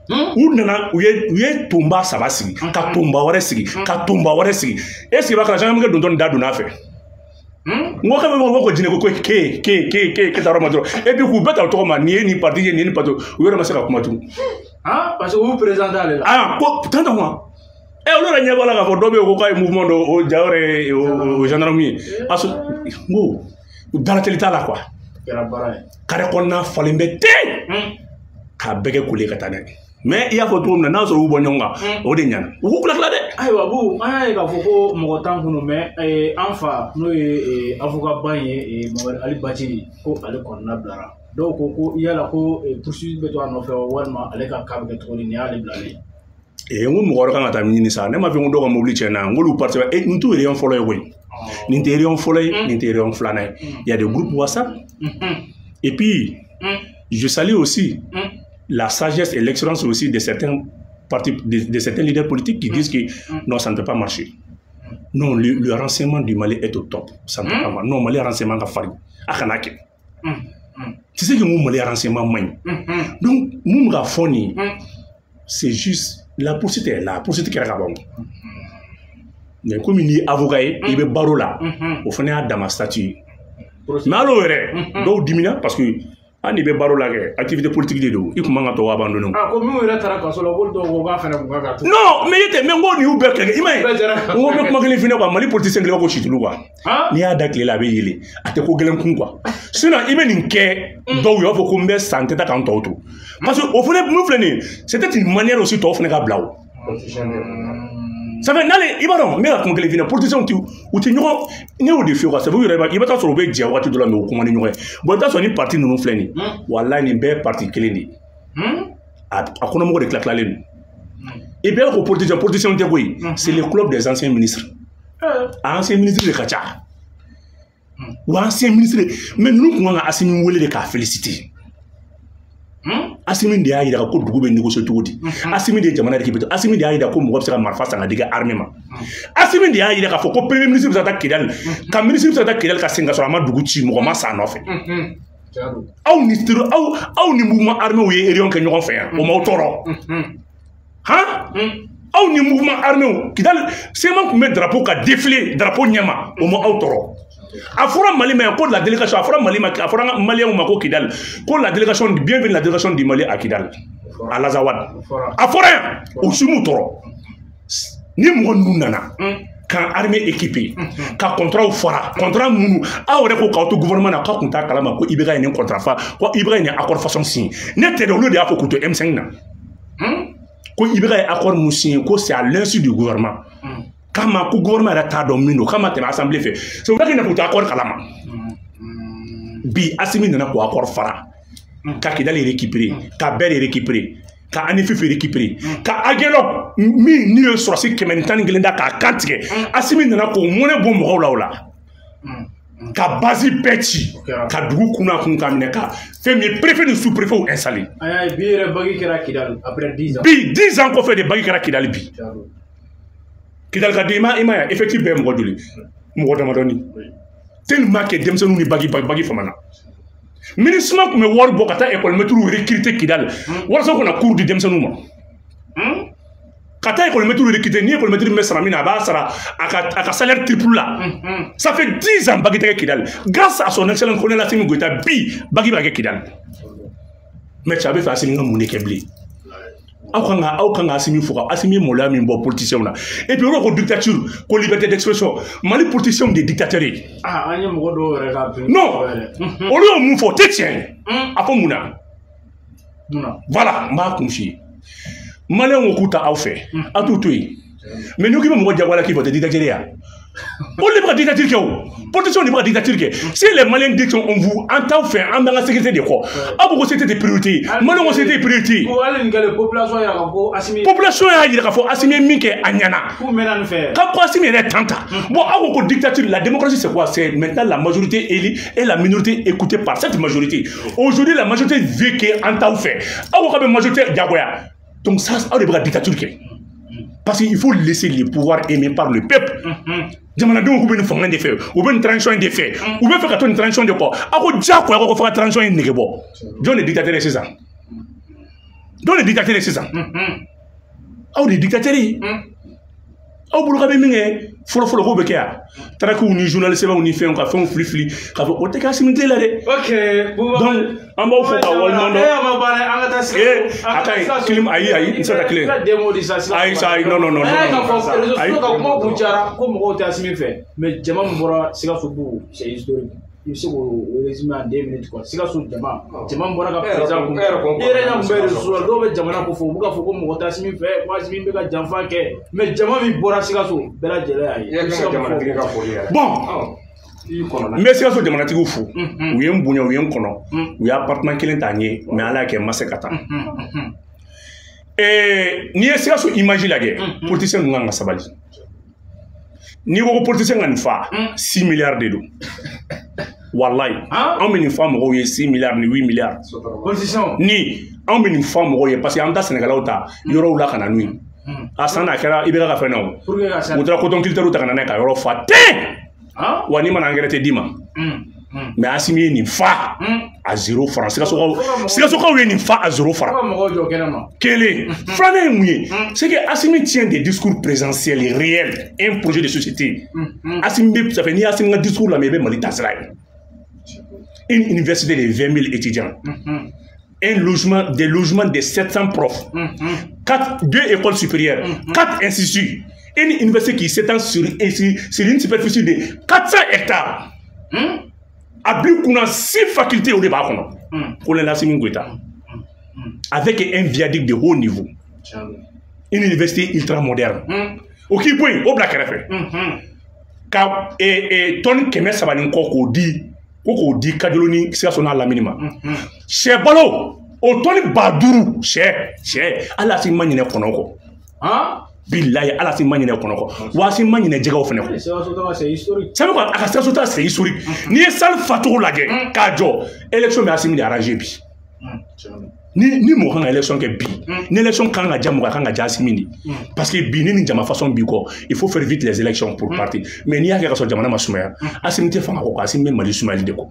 U nana u ye tonba 3 sigi, ka tonba wɛrɛ sigi, ka tonba wɛrɛ sigi. Est-ce que b'a kala gendarme dontɔ nin da donna a fɛ? N ko k'e bɛ ko jinɛ ko ke ke ke ke ke taara ma dɔrɔn, et puis k'u bɛɛ ta o tɔgɔ ma, nin ye nin parti ye, nin ye nin parti, u yɛrɛ ma se ka kuma tugun. Ah, parce que u présenté ale la. Ah, ko tan tɛ kuma. Olu yɛrɛ ɲɛ b'a la k'a fɔ dɔ bɛ yen ko k'a ye mouvement dɔ o ja yɛrɛ o gendarme ye. A sɔrɔ n ko dalatɛli t'a la quoi. Kɛra baara ye. Carré kɔnɔna falen bɛ ten. K'a bɛɛ kɛ kule ka taa n'a ye. Mais i y'a fɔ cogo min na, n'a sɔrɔ u bɔ ɲɔgɔn kan, o de ɲɛna. U k'u tila dɛ. Ayiwa Bubu, an y'a ye k'a fɔ ko mɔgɔ tan kun don, mais an fa n'o ye avocat ba in ye, Mamadu Ali Bacili, ko ale kɔnɔna bilara. Dɔw ko ko yala ko poursuite bɛ to a nɔfɛ walima ale ka cas bɛ kɛ cogo di, nin y'ale bilalen ye. N ko mɔgɔ wɛrɛ kan ka taa ɲini sa, ne m'a fɔ ko dɔw ka mobili tiɲɛna, n k'olu parti nin t'u réunion fɔlɔ ye koyi. Nin tɛ réunion fɔlɔ ye, nin tɛ réunion filanan ye. Il y a des groupes WhatsApp. Et puis, je salue aussi la sagesse et l'excellence aussi de certains partis, de certains leaders politiques qui disent que non, ça ne peut pas marcher. Non, le renseignement du Mali est au top. Ça ne peut pas marcher. Non, Mali renseignement ka farin. A kana kɛ. Tu sais que mon Mali renseignement man ɲi. Donc, mun bɛ ka fɔ nin ye, c'est juste la poursuite est là, poursuite kɛra ka ban. Mais komi n'i ye avocat ye, i bɛ baro la, o fana y'a dama statut ye. Mais hali o yɛrɛ, dɔw dimina parce que hali n'i bɛ baro la kɛ, activité politique de don, i kun man ka tɔw abandonné. Ah, ko minnu yɛrɛ taara kaso la, k'olu dɔw ko k'a fana kun kan ka to. Non, mais i tɛ, mais n ko nin y'u bɛɛ kɛlɛ, i m'a ye. N ko n bɛ kuma kelen f'i ɲɛna quoi, Mali politicien kelen ko situlu quoi. N'i y'a da tile la a bɛ yelen, a tɛ ko gɛlɛn kun quoi. Sinon i bɛ nin kɛ dɔw ye, u b'a fɔ ko n bɛ san tɛ taa k'an tɔw to. Parce que o fana mun filɛ nin ye, c'était une manière aussi tɔw fana ka bila o. Ça fait n'ale i b'a dɔn n bɛ ka kuma kelen f'i ɲɛna, politiciens ti u tɛ ɲɔgɔn, ne y'o de f'i ye quoi, sabu u yɛrɛ i bɛ taa sɔrɔ u bɛ jɛ waati dɔ la mais u kuma ni ɲɔgɔn ye. Bon i bɛ taa sɔrɔ ni parti ninnu filɛ nin ye, walayi nin bɛɛ ye parti kelen de ye. A kɔnɔmɔgɔ de tila tilalen don. Et puis ko politicien tɛ koyi, c'est le club des anciens ministres. A ancien ministre de ka ca. Wa ancien ministre, mais ninnu kun kan ka Assimi wele de k'a féliciter. Assimi de y'a yira ko dugu bɛ négocier cogo di. Assimi de ye jamana récupéré. Assimi de y'a yira ko mɔgɔ bɛ se ka marifa san ka di ka armée ma. Assimi de y'a yira k'a fɔ ko premier ministre bɛ se ka taa Kidali, ka ministre bɛ se ka taa Kidali ka segin ka sɔrɔ a ma dugu ci, mɔgɔ ma sa a nɔfɛ. Aw ni aw ni mouvement armé ye réunion kɛ ɲɔgɔn fɛ yan, o m'aw tɔɔrɔ. Han? Aw ni mouvement armé Kidali CMA tun bɛ drapeau ka défiler drapeau ɲɛma, o ma aw tɔɔrɔ. A fɔra Mali ma ko la délégation, a fɔra Mali ma, a fɔra an ka Maliyɛnw ma ko Kidali, ko la délégation, bienvenue la délégation du Mali à Kidali, à l'Azawad. A fɔra yan, o si m'u tɔɔrɔ. Ni mɔgɔ ninnu nana k'an armée équipée, ka contrat fara, contrat minnu aw yɛrɛ ko k'aw to gouvernement na, k'aw kun t'a kalama ko IBK ye nin contrat fa, ko IBK ye nin accord façon signé. Ne tɛ dɛ, olu de y'a fɔ k'u to M5 na. Ko IBK ye accord mun signé, ko c'est à l'insu du gouvernement. Kama ko gouvernement yɛrɛ t'a dɔn min don, k'a ma tɛmɛ assemblée fɛ. C'est vrai qu'il n'a pas accord kalama. Bi Assimi nana k'o accord fara, ka Kidali récupérer, ka Bɛri récupérer, ka Anififi récupérer, ka Aguelok min n'u ye sɔrɔsi 111 da k'a kan tigɛ, Assimi nana k'o mɔnɛ bɔ mɔgɔw la o la. Ka base bɛɛ ci, ka dugu kunna kun ka minɛ, ka fɛn min ye préfet ni sous-préfet installé. Bi yɛrɛ bague kɛra Kidali après 10 ans. Bi 10 ans kɔfɛ de bague kɛra Kidali bi. Kidali ka den i ma ye effectif bɛɛ mɔgɔ joli, mɔgɔ damadɔni. Tellement que denmisɛnninw ni bagi famana. MINUSMA tun bɛ wari bɔ ka taa école maître recruter Kidali walasa u kana cours di denmisɛnninw ma. Ka taa école maître recruter, ni école maître bɛ sara min na, a b'a sara a ka salaire triple la. Ça fait 10 ans bagi tɛ kɛ Kidali. Grâce à son excellence colonel Assimi Goïta, bi bagi bɛ kɛ Kidali. Mais cɛ a bɛ fɛ Assimi ka mun de kɛ bilen? Aw kan ka Assimi fo ka Assimi maloya min bɔ politiciens na. Et puis olu ko dictature, ko liberté d'expression, Mali politiciens de dictateurs ye. Ah, an ye mɔgɔ dɔw yɛrɛ ka. Non, olu y'o mun fɔ o tɛ tiɲɛ ye. A fɔ mun na? Voilà, n b'a kun f'i ye. Maliyɛnw ko k'u ta aw fɛ, aw t'u to yen. Mais n'i ko k'i bɛ mɔgɔ jagoya la k'i fɛ, o tɛ dictature ye wa? Olu de bɛ ka dictature kɛ o. Politiciens de bɛ ka dictature kɛ. Si les Maliens disent qu'on vous an t'aw fɛ, an b'an ka sécurité de kɔ. Aw ko ko sécurité tɛ priorité ye. Maliens ko sécurité ye priorité ye. Population y'a yira k'a fɔ Assimi. Population y'a yira k'a fɔ Assimi ye min kɛ a ɲɛna. K'u mɛnna nin fɛ. K'a ko Assimi yɛrɛ tan ta. Bon, aw ko ko dictature, la démocratie c'est quoi? C'est maintenant la majorité élue et la minorité écoutée par cette majorité. Aujourd'hui la majorité veut que an t'aw fɛ. Aw ko k'a bɛ majorité diyagoya. Donc ça, aw de bɛ ka dictature kɛ. Parce qu'il faut laisser les pouvoirs aimés par le peuple. Jamanadenw k'u bɛ nin fanga de fɛ, u bɛ nin transition in de fɛ, u bɛ fɛ ka to nin transition de kɔ. Aw ko diyagoya ko fo ka transition in nege bɔ. Jɔn de dictateur ye sisan? Jɔn de dictateur ye sisan? Aw de dictateur ye. Aw bolo k'a bɛ min kɛ fɔlɔ-fɔlɔ k'o bɛ kɛ yan. Tarakiw ni journaliste sɛbɛnw ni fɛnw ka fɛnw fili fili k'a fɔ o tɛ kɛ Assimi tile la dɛ. Ok. Donc an b'aw fo ka waleɲuman dɔn. E ma ban dɛ, an ka taa Sikaso. A ka ɲi kilim, ayi ayi, n tɛ se ka tilen. Ayi sa, ayi, non non non. An y'a k'a fɔ réseaux sociaux kan, kuma kun cayara ko mɔgɔw tɛ Assimi fɛ, mais jama min bɔra Sikaso Bugu, c'est historique. I bɛ se k'o résumer en 2 minutes quoi. Sikaso jama, jama min bɔra ka président kun, i yɛrɛ ɲɛ kun bɛ réseaux sociaux la, dɔw bɛ jamana ko fɔ, u bɛ k'a fɔ ko mɔgɔ tɛ Assimi fɛ, ko Assimi bɛ ka janfa kɛ, mais jama min bɔra Sikaso, bɛɛ lajɛlen y'a ye. I ka kan ka jamanatigi ka foli yɛrɛ. Bon, n bɛ Sikaso jamanatigiw fo. U ye n bonya, u ye n kɔnɔ, u ye appartement kelen ta n ye, mais Ala y'a kɛ n ma se ka taa. N'i ye Sikaso image lajɛ, politicien ninnu kan ka sabali. N'i ko ko politicien ka nin fa, 6 milliards de don. Wallahi, anw bɛ nin fa mɔgɔw ye 6 milliards ni 8 milliards. Politicien ni anw bɛ nin fa mɔgɔw ye parce que an ta Sénégalais ta yɔrɔw la ka na n'u ye. A san n'a kɛra i bɛ ka fɛn na o. U taara coton culture ta ka na n'a ye ka yɔrɔ fa ten. Wa n'i mana engrais tɛ d'i ma. Mais Assimi ye nin fa à 0 franc. Sikasokaw ye nin fa à 0 franc. Kelen. Filanan ye mun ye? C'est que Assimi tient des discours présidentiels réels, un projet de société. Assimi bɛ, ça fait n'i y'Assimi ka discours lamɛn, i bɛ Mali taasira ye. Une université de 20 000 étudiants. Un logement, des logements de 700 profs. 2 écoles supérieures, 4 instituts. Une université qui s'étend sur une superficie de 400 hectares. A bi kunna 6 facultés au débat kɔnɔ. Colonel Assimi Goïta. Avec un viaduc de haut niveau. Une université ultra moderne. O k'i bɔ yen, o bila kɛrɛfɛ. Ka tonne 300 ni kɔ k'o di, ko k'o di Kajolo ni Sikaso n'a lamini ma. Sɛ balo, o tonne 5000 sɛ hali Assimi ma ɲinɛ kɔnɔ kɔ. Bilayi, hali Assimi ma ɲinɛ kɔnɔ kɔ. Wa Assimi ma ɲinɛ jɛgɛw fɛnɛ kɔ. Ça veut quoi? A ka Sikaso ta c'est historique. N'i ye salle facogo lajɛ k'a jɔ, élection bɛ Assimi de arranger bi. Ni mɔgɔ kan ka élection kɛ bi, ni élection kan ka ja mɔgɔ kan ka ja Assimi de. Parce que bi ni nin jama façon b'i kɔ, il faut faire vite les élections pour partir. Mais n'i y'a kɛ ka sɔrɔ jamana ma sumaya, Assimi tɛ fanga kɔ, Assimi bɛ Mali sumayali de kɔ.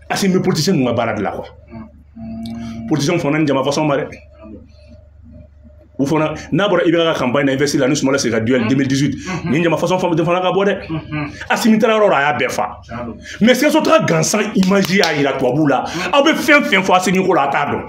Assimi bɛ politicien ninnu ka baara de la quoi. Politicien fana ni jama façon ma dɛ. U fana n'a bɔra IBK ka campagne na investir la ni Soumaïla Cissé ka duel 2018, ni jama façon fana ka bɔ dɛ. Assimi taara yɔrɔ o yɔrɔ a y'a bɛɛ fa. Mais Sikaso taga gansan image y'a yira tubabuw la. Aw bɛ fɛn fɛn fɔ Assimi ko la a t'a dɔn.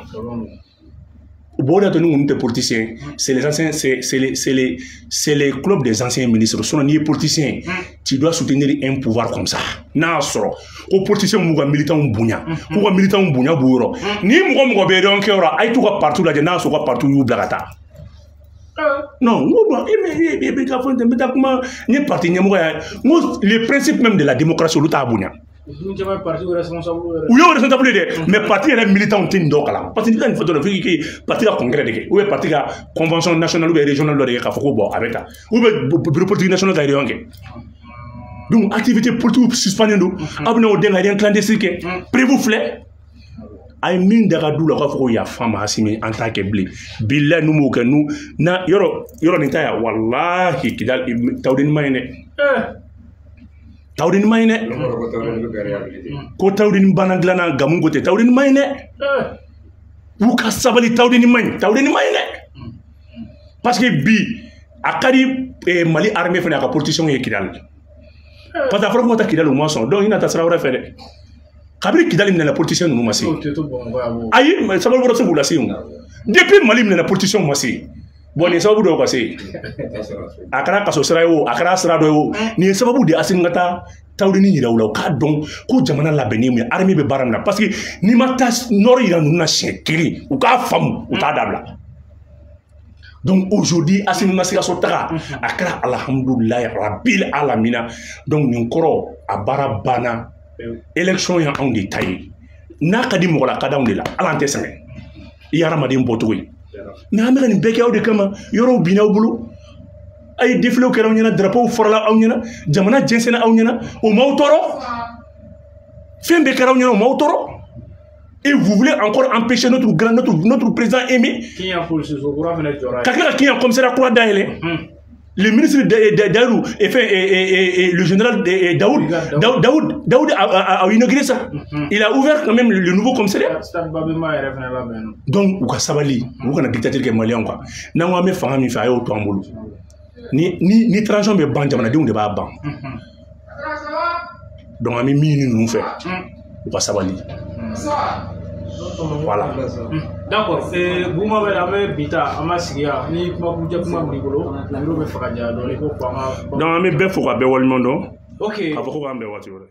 Bon, o de y'a to ni ninnu tɛ politicien, c'est les anciens, c'est les clubs des anciens ministres. Sinon n'i ye politicien, tu dois soutenir un pouvoir comme ça. N'a y'a sɔrɔ ko politicien b'u ka militants bonya, k'u ka militants bonya b'u yɔrɔ. Ni mɔgɔ mɔgɔ bɛ réunion kɛyɔrɔ la, a ye t'u ka parti lajɛ, n'a y'a sɔrɔ u ka parti y'u bila ka taa. Non, n ko bon, e bɛ ka fɔ n bɛ taa kuma n ye parti ɲɛmɔgɔ ye, n ko le principe même de la démocratie olu t'a bonya. U y'o responsable dɛ, mais parti yɛrɛ militant tɛ nin dɔw kalan. Parce que n'i ka nin fɔ dɔrɔn f'i k'i parti ka congrès de kɛ, ou bien parti ka convention nationale ou bien régionale dɔ de kɛ k'a fɔ ko bon a bɛ tan, ou bien bureau politique national ka réunion kɛ. Donc activité politique suspendue don, aw bɛna o den ka réunion clandestine kɛ, prévu filɛ. A ye min da ka du la, u k'a fɔ ko yafa ma Assimi, an t'a kɛ bilen. Bilahi n'u m'o kɛ, n'u na yɔrɔ nin ta yan, walahi Kidal Tawudeni ma ɲi dɛ. Tawudeni ma ɲi dɛ. Ko Tawudeni banna dilanna Gamu ko tɛ, Tawudeni ma ɲi dɛ. U ka sabali, Tawudeni ma ɲi, Tawudeni ma ɲi dɛ. Parce que bi a ka di Mali armée fana a ka politiciens ye Kidal. Parce que a fɔra ko ka taa Kidal u ma sɔn, donc i na taa sira wɛrɛ fɛ dɛ. Kabini Kidali minɛna politicien ninnu ma se. Ayi, sababu wɛrɛ tɛ se k'u lase yen. Depuis Mali minɛna politicien ma se. Bon, nin sababu dɔw ka se. A kɛra kaso sira ye o, a kɛra sira dɔ ye o. Nin ye sababu de ye Assimi ka taa Tawudeni yira u la, u k'a dɔn ko jamana labɛnnen mun ye, armée bɛ baara min na. Parce que n'i ma taa nord yira ninnu na siɲɛ kelen, u k'a faamu, u t'a dabila. Donc aujourd'hui, Assimi ma Sikaso taga a kɛra alhamdulilayi rabil alamina. Donc nin kɔrɔ a baara banna. Élection ye anw de ta ye. N'a ka di mɔgɔ la, a ka d'anw de la. Ala an tɛ sɛgɛn. I ye hadamaden bɔcogo ye. Mais an bɛ ka nin bɛɛ kɛ aw de kama. Yɔrɔw binna aw bolo. A ye défilé kɛra aw ɲɛna, drapeau farala aw ɲɛna, jamana jɛnsɛnna aw ɲɛna, o m'aw tɔɔrɔ. Fɛn bɛɛ kɛra aw ɲɛna, o m'aw tɔɔrɔ. Et vous voulez encore empêcher notre grand, notre président aimé. Ka tila ka Kiɲan commissariat kura dayɛlɛ. Le ministre Daoud et le général Daoud, Daoud a inauguré ça. Il a ouvert quand même le nouveau commissariat. Donc, u ka sabali, u kana dictature kɛ maliyɛnw kan. N'an ko an bɛ fanga min fɛ, a y'o to an bolo. Ni transition bɛ ban, jamanadenw de b'a ban. Donc an bɛ min ɲini ninnu fɛ, u ka sabali. Voilà. D'accord. Bouma bɛ an bɛ bi ta an ma sigi yan ni kuma kuncɛ kuma b'i bolo micro bɛ fɛ ka janya dɔɔnin ko an ka. Donc an bɛ bɛɛ fo ka bɛɛ waleɲuman dɔn. Ok. K'a fɔ ko k'an bɛn waati wɛrɛ.